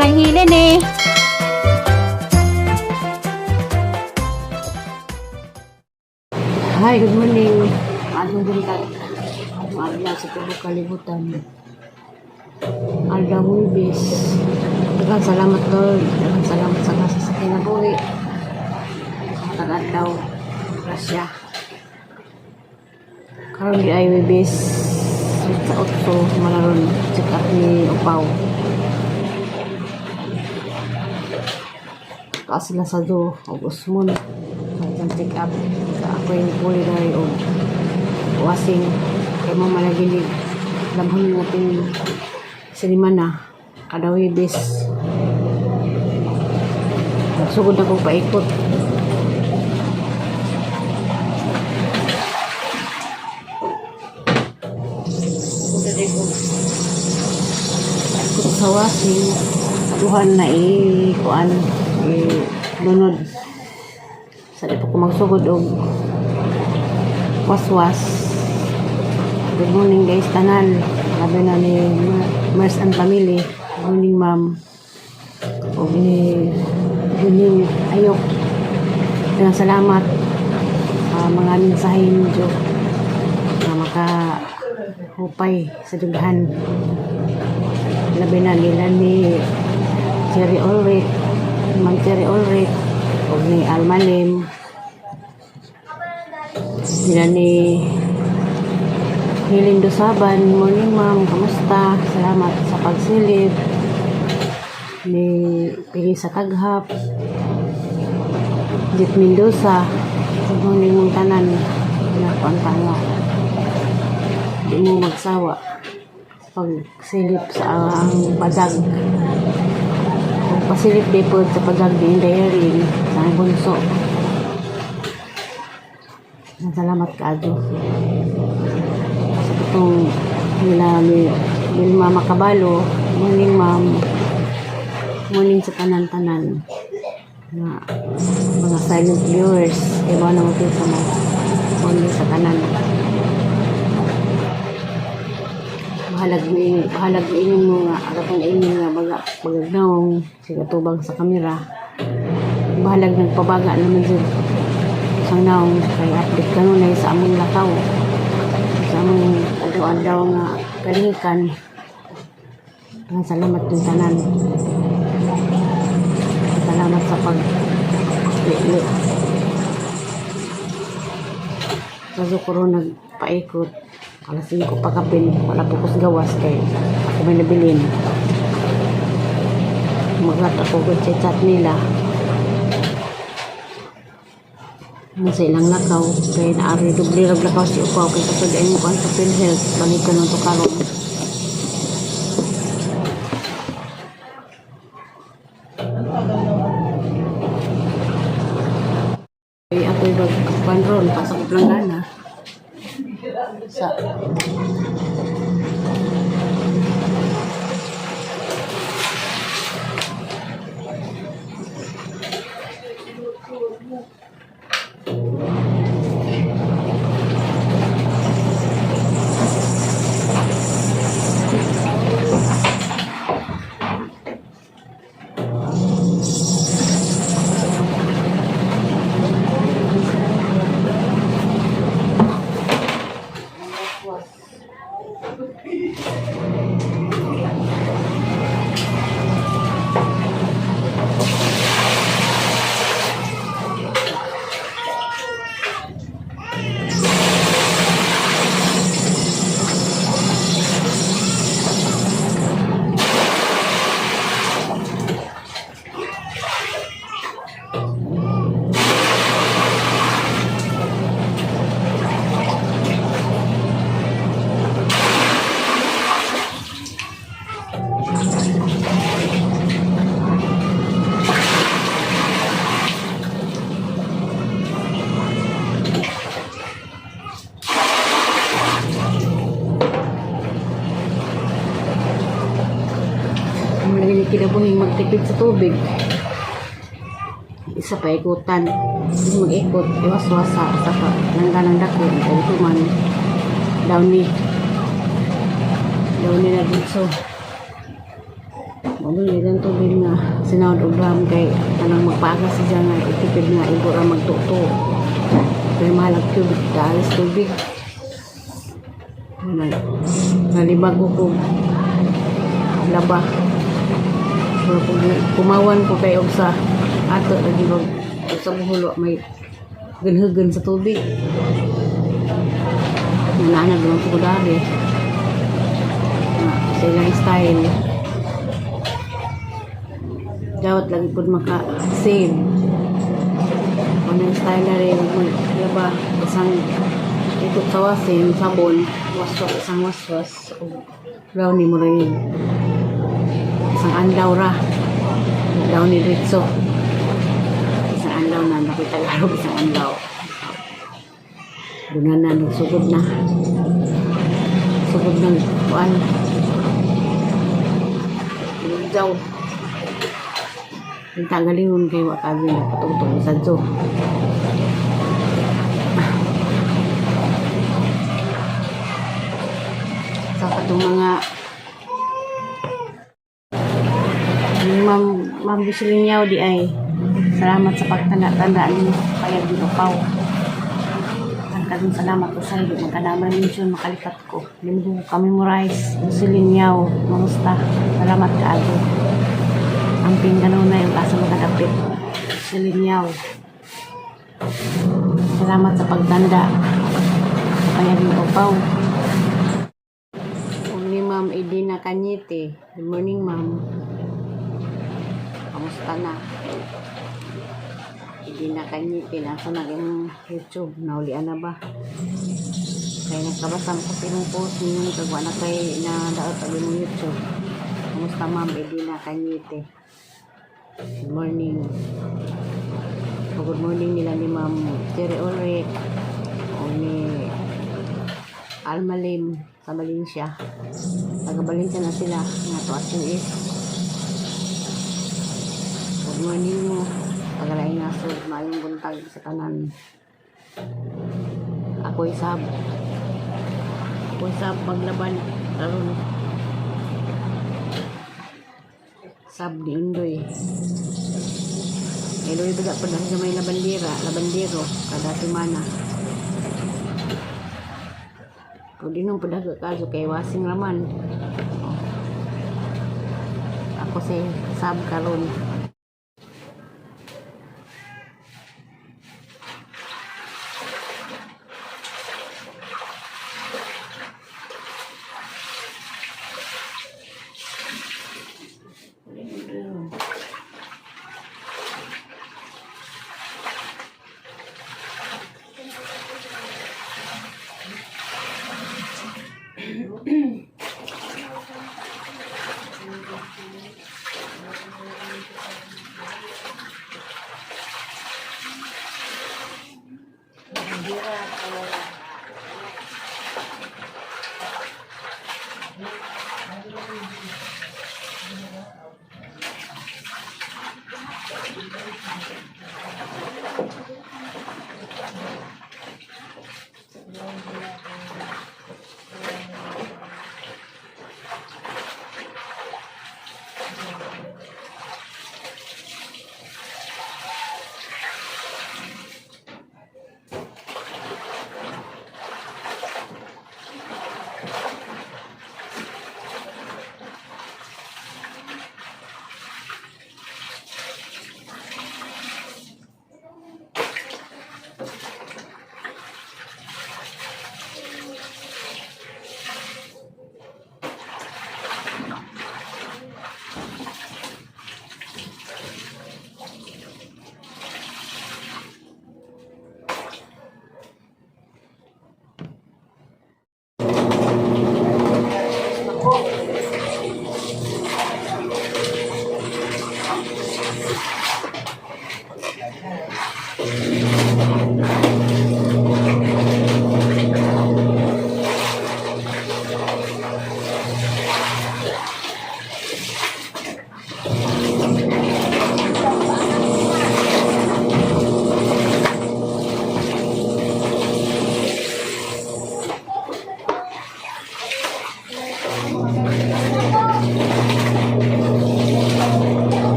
Ma'am lang hilin eh. Hi, good morning. Maadlong buntag. Maadlaw sa tubok kalibutan. Aldaw Huwebes. Daghang salamat, Lord. Daghang salamat sa grasya sa kinabuhi. Sa adlaw. Grasya. Karon di ay Huwebes. Sa 8, mararon check up ni Upaw. Taas sila sa do og usmon. Sa check up. Sa ako yung puli dari og wasing kay mo malaginig labhon natin sinimana kada Huwebes. Sugod na kong paikot. Sugod na ko paikot sa wasing, duhan na i kuan i lunod sa di pa ko magsugod og waswas. Good morning, guys, tanan. Labi na ni Mers and family. Good morning, ma'am. O ni Juning Ayok. Daghang salamat sa mga mensahe ninyo na maka hupay sa dughan. Labi na nila ni Cherry Ulrich, Ma'am Cherry Ulrich, o ni Almalim, nila ni Helen Dosaban, morning ma'am, kamusta? Salamat sa pagsilip. Ni Pili sa Kaghap, Jet Mendoza, good morning mong tanan. Nakuan nga. Di mo magsawa sa pagsilip sa ang padag. Kung pasilip di po sa padag di Inday sa ang bunso. Salamat kaadyo sa itong nila ni Vilma Makabalo. Morning, ma'am. Morning sa tanan-tanan na mga silent viewers. Iba na mo sa mo. Morning sa tanan. Bahalag mo ini, bahalag mo ini mo nga agatong ini nga baga bagagnaong siga tubang sa kamera. Bahalag nagpabaga naman jud sang naong kay update kanunay sa among lakaw sa among adlaw-adlaw nga kalingikan. Ang salamat ng tanan. Salamat sa pag li sa Zukuro nagpaikot. Alas 5 pa kapin, wala po kos gawas kay ako may nabilin. Maglat ako ko chat nila. Nasa ilang lakaw kay naari doble rag lakaw si Upaw kay kasud ay mo sa PhilHealth balik ka nang to karon. Ay, ako'y magkuhan ron, pasok lang gana. Sa Ang lagi ni kinabuhing magtipid sa tubig. Isa pa ikutan. Mag-ikot, iwas-wasa sa langganang dako. Dito man, downy. Downy na dito. Mo ni tubig nga sinawd og drum kay kanang magpaagas siya nga itipid nga igo ra magtuto. Kay mahal ang cubic dalis tubig. Ano, nalibag ko kog laba. Pero kung kumawan ko kay og sa ato lagi mag og sa buhulo may ganhagan sa tubig. Nananag naman po ko dali. Na, sa ilang style. Dapat lagi po maka-save. Ano yung style na rin, maglaba, isang ikot sa wasin, sabon, waswas, isang waswas, o brownie mo rin. Isang andaw ra. Brownie ritso. Isang andaw na, nakita Tagalog, isang andaw. Doon na, nagsugod na. Sugod ng kuan. Daw. Ang tagalingon kay wakabi na patungtong sa zoo. Sa katong mga Ma'am, Ma'am Bisilin Yao di ay salamat sa pagtanda-tanda ni payag ni Upaw. Ang kagong salamat ko sa iyo. Magkadama mention makalipat ko. Linggo ko kami mo rice. Bisilin Yao, mamusta. Salamat kaago. Ang pinggan na yung asa makadapit. Bisilin Yao. Salamat sa pagtanda. Sa payag ni Upaw. Ug ni Ma'am Edina Cañete. Good morning, Ma'am. Kamusta na? Edina Cañete. Nasa na yung YouTube? Naulian na ba? Kaya nagkabasam ko sa imong post ninyo kagwa na kay na daot ang imong YouTube. Kamusta, Ma'am Edina Cañete? Good morning. O, good morning nila ni Ma'am Terry Ulrich o ni Alma Lim sa Valencia. Taga Valencia na sila. Nga to as is. Good morning mo. Pagalain nga so, maayong buntag sa tanan. Ako'y sab. Ako'y sab maglaban. Karon. Sab ni Undoy. Eloy baga pa dahil may labandira, labandero, kada semana. Kung di nung padaga kaso kay wasing raman. Oh. Ako si sab karon.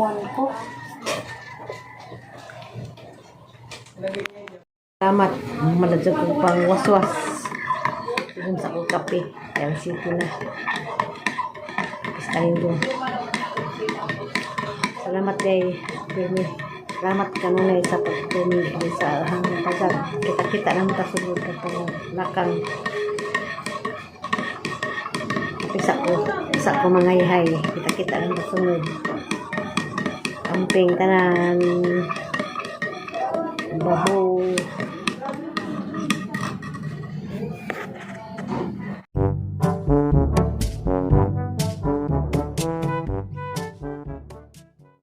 Nalingawan ko. Salamat. Maladyag kong pang waswas. Doon sa akong kape. Kaya city na. Pistahin ko. Salamat kay Pirmi. Salamat kanunay sa pagtumi sa hanggang tagal. Kita-kita naman ta sulod katong lakang. Isa ko mga ihay. Kita-kita naman ta sulod. Amping tanan. Baho.